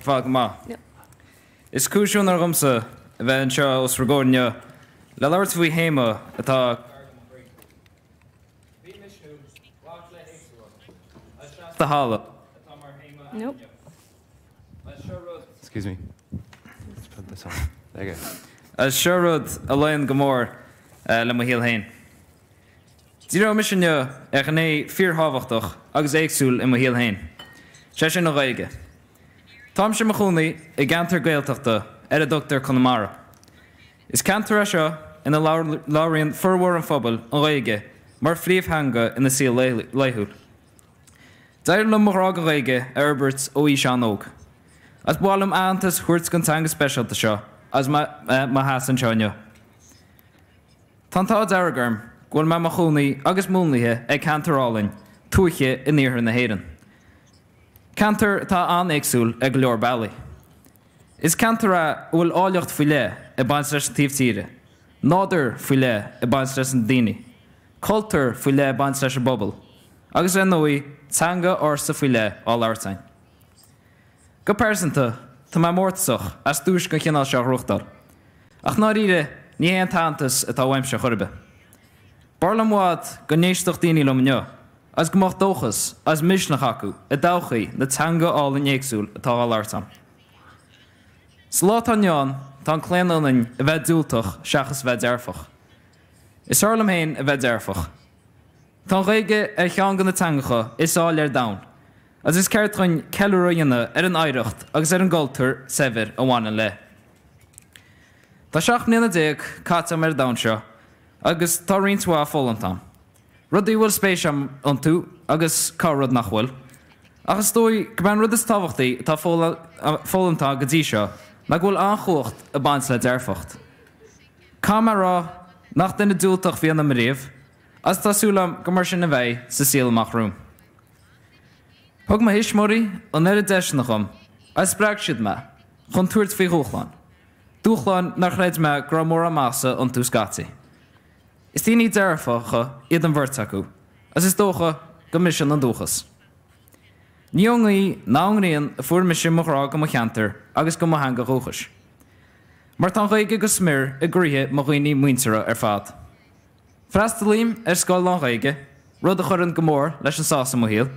Fad go maith. Is cúis onóir dhomsa a bheith anseo os bhur gcomhair inniu le labhairt faoi théama atá gar do mo chroí. Bí misniúil, glac le héagsúlacht, agus seas do thalamh atá mar théama againn inniu. Agus seo rud. Excuse me. Let's put this on. There you go. Agus seo rud a luíonn go mór le mo shaol féin. Díreoidh mise inniu ar ghné fíorthábhachtach agus éagsúil i mo shaol féin, sé sin an Ghaeilge. Táimse i mo chónaí i gceantar Gaeltachta ar a dtugtar Conamara. Is ceantar é seo ina labhraíonn formhór an phobail an Ghaeilge mar phríomhtheanga ina saol laethúil. D'éirigh liom mo ghrá don Ghaeilge a fhorbairt ó aois an-óg. Agus ba mhaith liom aitheantas a thabhairt don teanga speisialta seo agus mé i mo sheasamh anseo inniu. Tá an t-ádh dearg orm go bhfuil mé i mo chónaí agus múnlaithe ag ceantar álainn tuaithe in iarthar na hÉireann. Ceantar atá an-éagsúil ar go leor bealaí. Is ceantar é a bhfuil áilleacht faoi leith ag baint leis an taobh tíre, nádúr faoi leith ag baint leis na daoine, cultúr faoi leith ag baint leis an bpobal, agus ar ndóigh teanga ársa faoi leith á labhairt againn. Go pearsanta, tá mé mórtasach as duais den chineál seo a ghnóthachtáil. Ach i ndáiríre, ní hé an t-aitheantas atá uaimse chor ar bith. B'fhearr liom i bhfad go n-éistfeadh daoine liom inniu agus go mbeadh dóchas agus misneach acu i dtodhchaí na teanga álainn éagsúil atá á labhairt agam. Sa lá atá inniu ann, tá an claonadh ionainn a bheith diúltach seachas a bheith dearfach. Is fearr liom féin a bheith dearfach. Tá an Ghaeilge ar cheann de na teangacha is áille ar domhan agus is ceart dhúinn ceiliúradh a dhéanamh ar an oidhreacht agus ar an gcultúr saibhir a bhaineann léi. Tá 17 mbliana caite agam ar an domhan seo agus tá roinnt mhaith foghlamtha agam. Rudaí a bhfuil spéis agam iontu agus corr-rud nach bhfuil. Ach is dóigh gurb é an rud is tábhachtaí atá foghlamtha agam go dtí seo ná go bhfuil an-chumhacht ag baint le dearfacht. Caithfidh mé a rá nach duine diúltach a bhí ionam ariamh agus tá súil agam gur mar sin a bheidh sa saol amach romham. Thug mo thuismitheoirí an oiread deiseanna dhom agus spreag siad mé chun tabhairt faoi dhúshláin, dúshláin nár chreid mé go raibh mórán maitheasa iontu scaití. Is daoine dearfacha iad an bheirt acu agus is dócha go mb'shin an dúchas. Ní ón ngaoth ná ón ngrian a fuair mise mo ghrá do mo cheantar agus do mo theanga dhúchais. Mar tá an Ghaeilge go smior i gcroíthe mo dhaoine muinteartha ar fad. Freastalaím ar scoil lán-Ghaeilge, rud a chuireann go mór leis an sásamh i mo shaol.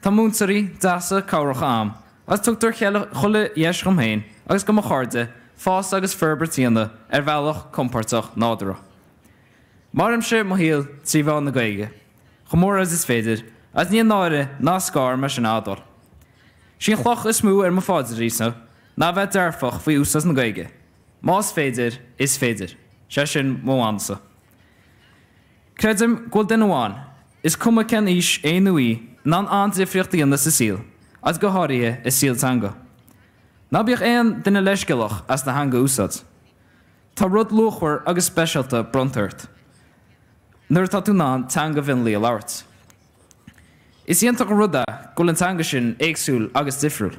Tá múinteoirí deasa cabhracha a'm agus tugtar chuile dheis dhom féin agus do mo chairde fás agus forbairt a dhéanamh ar bhealach compordach nádúrtha. Mairimse mo shaol trí mheán na Gaeilge, chomh mór agus is féidir, agus níl náire ná scáth orm é sin a admháil. Sí an chloch is mó ar mo phaidrín-sa ná a bheith dearfach faoi úsáid na Gaeilge. Más féidir, is féidir. Sé sin mo mhana-sa. Creidim go bhfuil duine amháin, is cuma cén aois é nó í, in ann an-difríocht a dhéanamh sa saol, agus go háirithe i saol teanga. Ná bíodh aon duine leithscéalach as do theanga a úsáid. Tá rud luachmhar agus speisialta bronnta ort nuair atá tú in ann teanga mhionlaigh a labhairt. Is iontach an rud é go bhfuil an teanga sin éagsúil agus difriúil.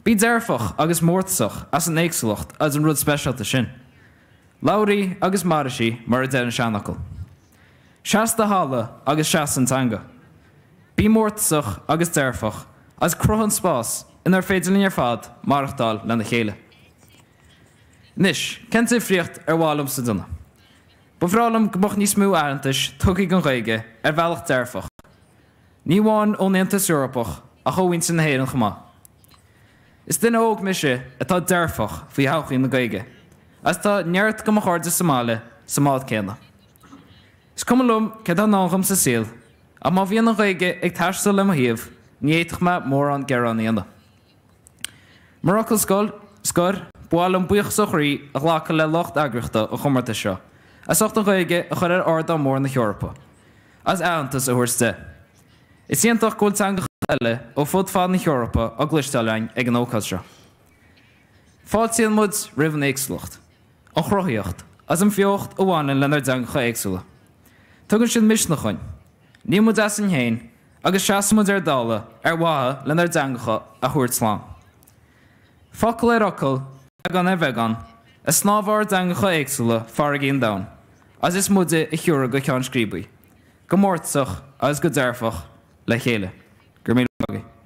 Bí dearfach agus mórtasach as an éagsúlacht agus an rud speisialta sin. Labhair í agus mairfidh sí mar a deir an seanfhocal. Seas do thalamh agus seas don teanga. Bí mórtasach agus dearfach agus cruthaigh an spás inar féidir linn ar fad maireachtáil lena chéile. Anois, cén difríocht ar mhaith liomsa a dhéanamh? Ba bhreá liom go mbeadh níos mó aitheantais tugtha don Ghaeilge ar bhealach dearfach, ní amháin ón Aontas Eorpach ach ó mhuintir na hÉireann chomh maith. Is duine óg mise atá dearfach faoi thodhchaí na Gaeilge agus tá neart de mo chairde sa mbaile sa mbád céanna. Is cuma liom céard atá i ndán dhom sa saol ach má bhíonn an Ghaeilge ag taisteal le mo thaobh ní fhéadfadh mé mórán gearán a dhéanamh. Mar fhocal scoir, ba mhaith liom buíochas ó chroí a ghlacadh le lucht eagraíochta an chomórtais seo as ucht an Ghaeilge a chur ar ardán mór na hEorpa agus aitheantas a thabhairt di. Is iontach go bhfuil teangacha eile ó fud fad na hEorpa á gcloisteáil againn ag an ócáid seo. Fáiltíonn muid roimh an éagsúlacht, an chruthaíocht agus an bheocht a bhaineann lenár dteangacha éagsúla. Tugann siad misneach dhúinn. Níl muid asainn féin agus seasann muid ar an dtalamh ar mhaithe lenár dteangacha a thabhairt slán. Focal ar fhocal, beagán ar bheagán, a shnámhfaidh ár dteangacha éagsúla farraigí an domhain, agus is muide a thiúrfaidh go ceann scríbe í, go mórtasach agus go dearfach, le chéile. Go raibh míle maith agaibh.